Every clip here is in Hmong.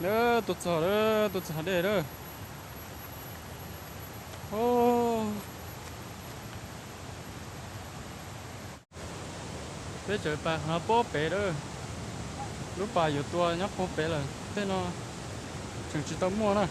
Lawm, tuaj txog lawm, tuaj txog dej lawm. Peb tseem pais qhov no puag pem lawm. Lub pas yuav tua nyob puag pem lawm, tej no tseem tsis tau muaj na.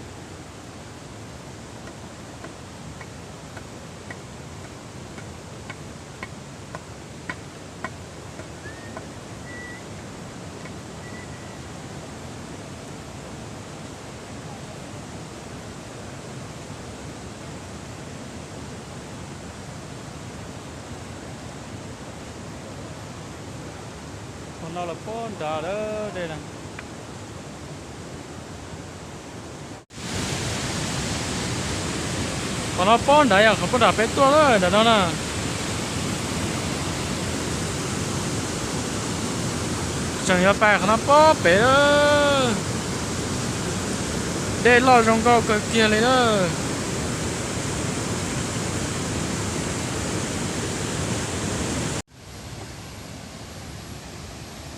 Qhov no los pob nrad lawm dej na. Qhov no pob nrad yog qhov pob nrad peb tuaj lawm nram no na. Tseem yuav pais qhov no pob pem lawm. Dej loj zoo nkauj kawg kiag li lawm.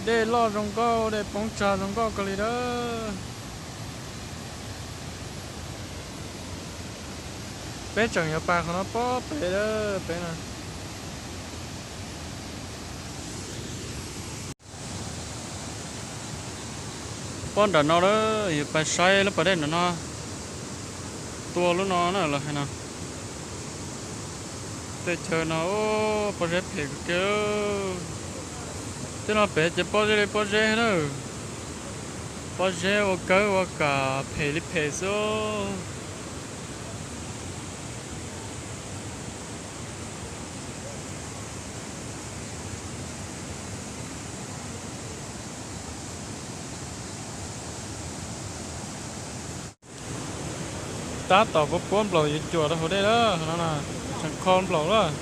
Dej loj zoo nkauj, dej poob tsag zoo nkauj kawg li lawm. Peb tseem yuav pais qhov no pob pem lawm peb na. Pob nram no lawm, yuav pais saib lub pas dej nram no. Tua lub no na los hais no. Tej chaw no pob zeb phem kawg kiag. Tej no pem ces pob zeb li pob zeb na. Pob zeb ua kawg ua kam phem li phem xwb. Tab tom puab puab nplaum yuav cuam rau hauv dej lawm qhov no na. Tseem kho nplaum lawm.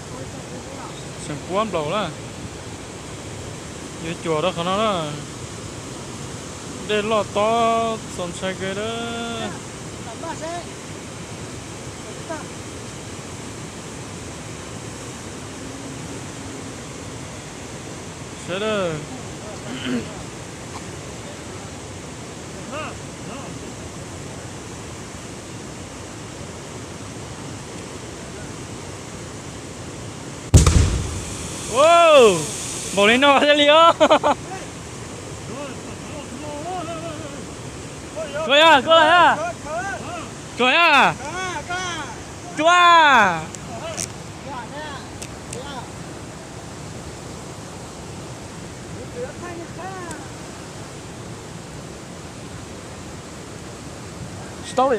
Tseem puab nplaum lawm. Yuav cuam rau qhov no na. Dej loj tob txaus ntshai kawg lawm. Sawv daws. Npaum li no thiaj li os. Koj yog, koj yog. Koj yog. Cua. Tsis tau li.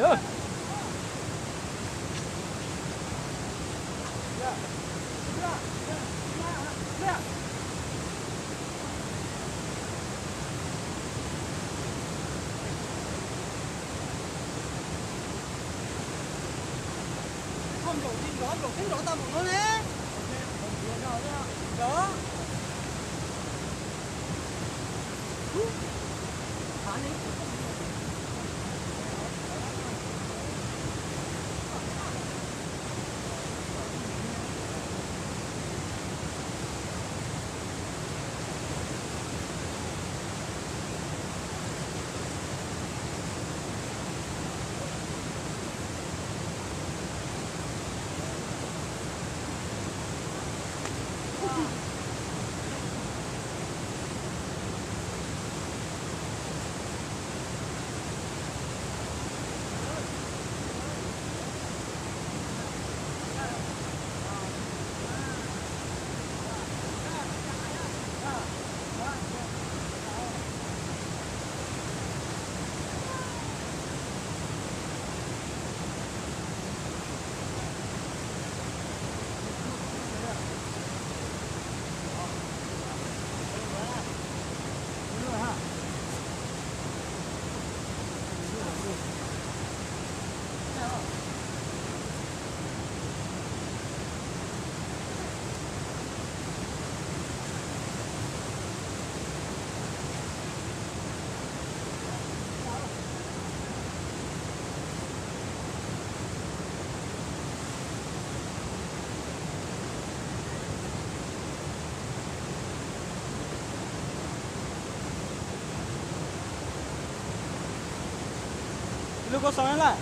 Lub koj xoo lawm.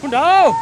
Pub nraud.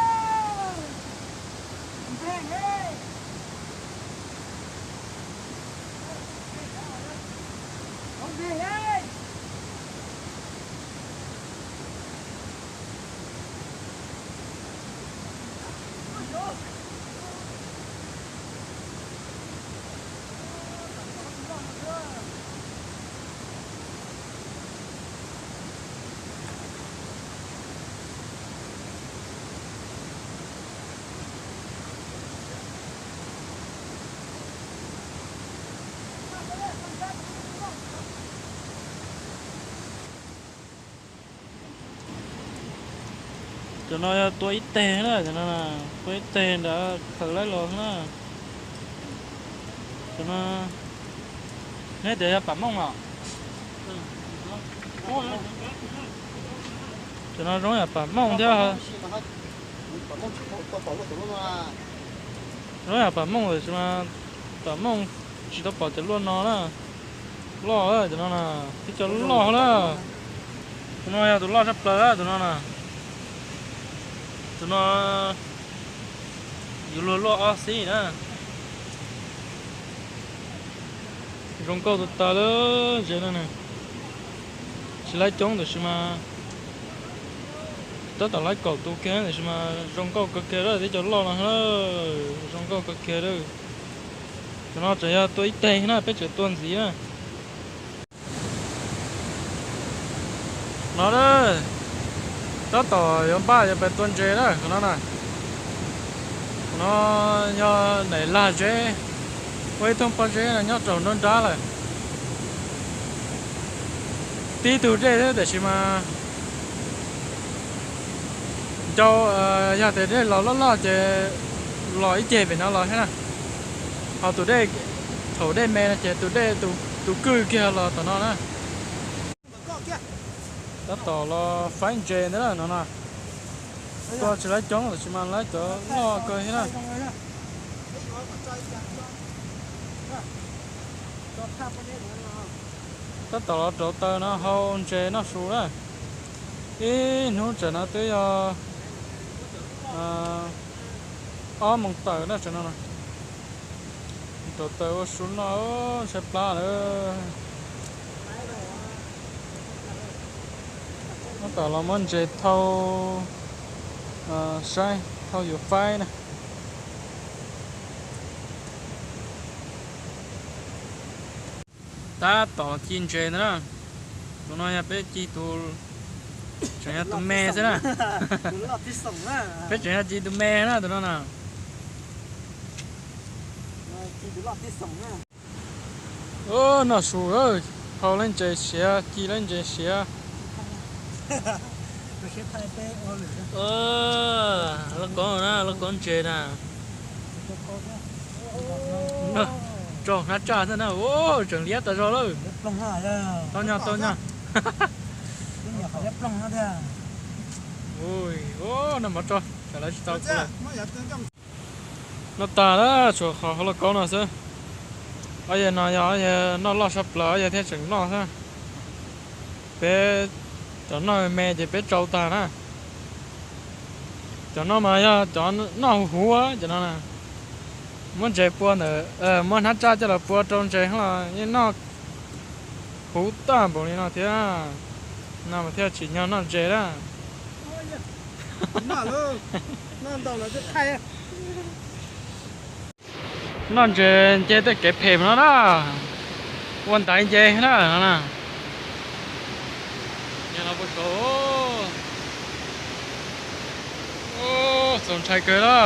Cov no yog tua ib teg na, cov no tua ib teg ntawd khaws laib los na. Cov no, neb tias yog pam mooj os? Cov no zoo yam pam mooj thiab. Zoo yam pam mooj tiam sis mas pam mooj tsis tau pom cov luaj no na. Loj cov no na, tib co loj na. Tus no yog tus loj tshaj plaws tus no na. Tus no yuav luag luaj ob xib na. Zoo nkauj tas tas lawm ze no na. Tsis laib coob tiam sis mas tab tom laib kaum tus kiag tiam sis mas zoo nkauj kawg kiag lawm, tib co loj no na. Zoo nkauj kawg kiag lawm. Cov no tseem yog tua ib teg na, peb tseem tua ntxiv na. No na, tab tom yuav npaj yuav pais tua ntses na no na. No yog daim lag zeb, ua ib thooj pob zeb no nyob rau nruab nrab lawm. Tib tug dej xwb tab sis mas ncau, yog tias dej los loj loj ces los ib ceg pem no los thiab na. Ho tus dej, thaum dej me no ces tus dej, tus kwj kiag los tom no na. Tab tom los faib ntses ntawd no na. Tuaj tsis laib coob tab sis mas laib cov loj kawg thiab na. Tab tom los rauv taws no hau ntses noj su na. Ib hnub tsam no twb yog ob moos tawm na tsam no. Rauv taws ua su noj, ntshai plab lawm. Tab tom los muab ntses thau saib, thau yuav faib na. Tab tom ci ntses ntawd na. Tus no yog peb ci tus, tseem yog tus me xwb na. Peb tseem yog ci tus me na tus no na. Noj su, hau lawv ntses siav, ci lawv ntses siav. Loj koob na, loj koob ntses na. Tso hnab tsaj xwb na, tseem liab tas zog lawm. Tau nyog, tau nyog. Noj mov tso, tsam lawv tsis tau. Noj tag lawm, tshuav qhov hauv lauj kaub no xwb. Ob yawg no yog ob yawg noj loj sab plaws, ob yawg thiaj tseem noj xwb. Peb cov noj me ces peb tsau tag na. Cov no mas yog cov noj huv huv cov no na. Muab ntses pua ntawm, muab hnab tsaj coj los pua rau ntses los yeej noj huv tag npaum li no thiab. No mas thiaj tsim nyog noj ntses na. Noj ntses nce tej kev phem no na, ua ntaiv nce na no na. Txaus ntshai kawg na.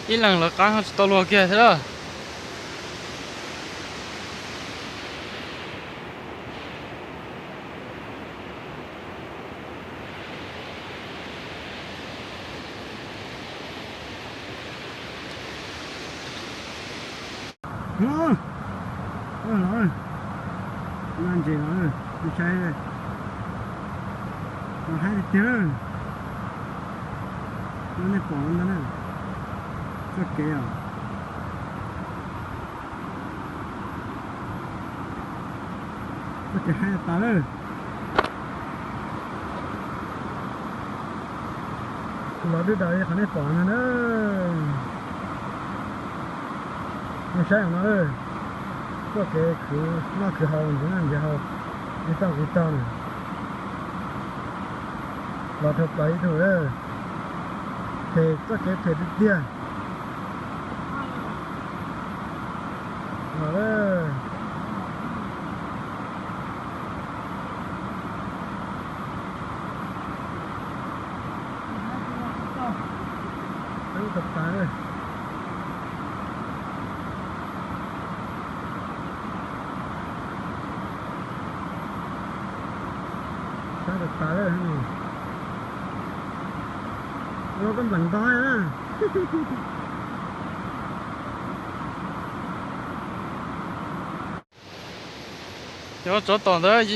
Ib leeg lawv qab ho tsis tau luag kiag thiab lawm. Los, ntses los, saib, los haib tiag tiag. Nej pom ntawd na, txoj kev os. Txoj kev haib tas lawm. Los dwb daws li qhov nej pom no na. Nej saib no, txoj kev khwv noj khwv haus ntxiv noj ntxiv haus, ib tog ib tog na. Los dhau plaws ib tug lawm. Phem, txoj kev phem tiag tiag. Los lawm. Peb ub tag tas lawm. Sab tag tas lawm. Los koj nplees ntau na. Cov tsov tom ntawd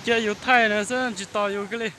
cia yus thaij na xwb tsis tos yus kiag li.